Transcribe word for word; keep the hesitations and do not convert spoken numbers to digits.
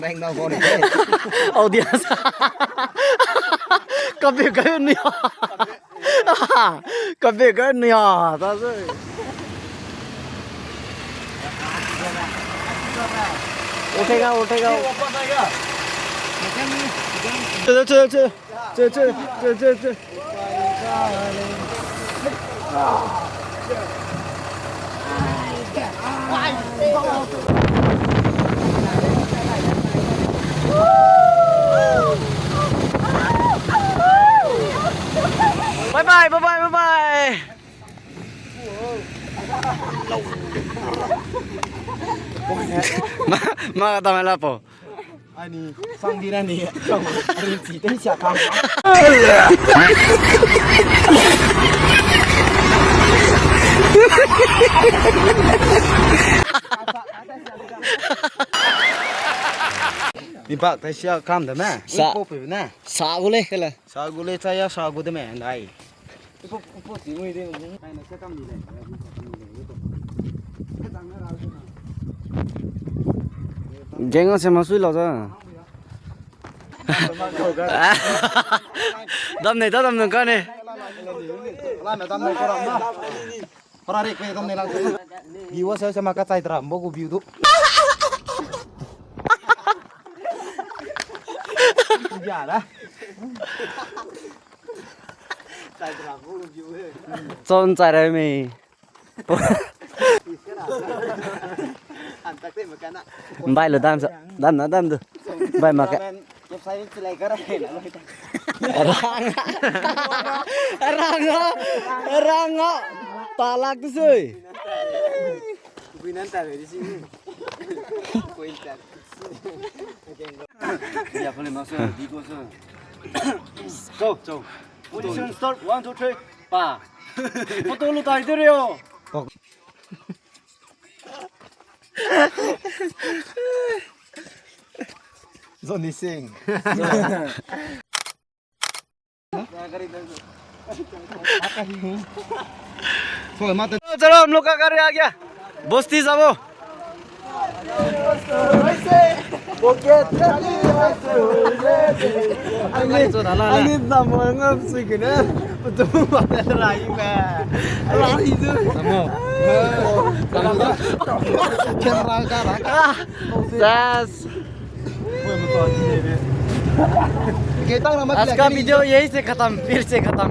Bang now, bang now. Audience. Kabe kai ni. Kabe kai ni, ta se. उठेगा, उठेगा। चलो, चलो, चलो। चलो, चलो, चलो, चलो, चलो। Bye bye, bye bye, bye bye. Ma, ma ka tame la po. Ani, sang di na ni. Rin si, te sia kam. Ni bak, te sia kam de me. Sa. Ko pe ne. Sa gu le, kele. Sa gu le, sa ya, sa gu de me, nai. Jeng se ma sui lo za. Dam ne, ta dam ne ka ne. Para rek pe dam ne lang. View se se ma ka chai tra, mbo gu view du. Ya da. Chon chai ra me. Mbai lo dam sa, dam na dam du. Mbai ma ka. Rang, rang, rang, talak tu sui. Go, go. Position start, one, two, three, pa. Photo lu tai de reo. Johnny Singh. Chalo, chalo, hum log ka gari aa gaya. Bosti jabo. Ani, ani dam ngam sui kene. Betul mana rai me. Rai tu. Samo. Camera ka ra. Sas. आज का वीडियो यहीं से खत्म, फिर से खत्म।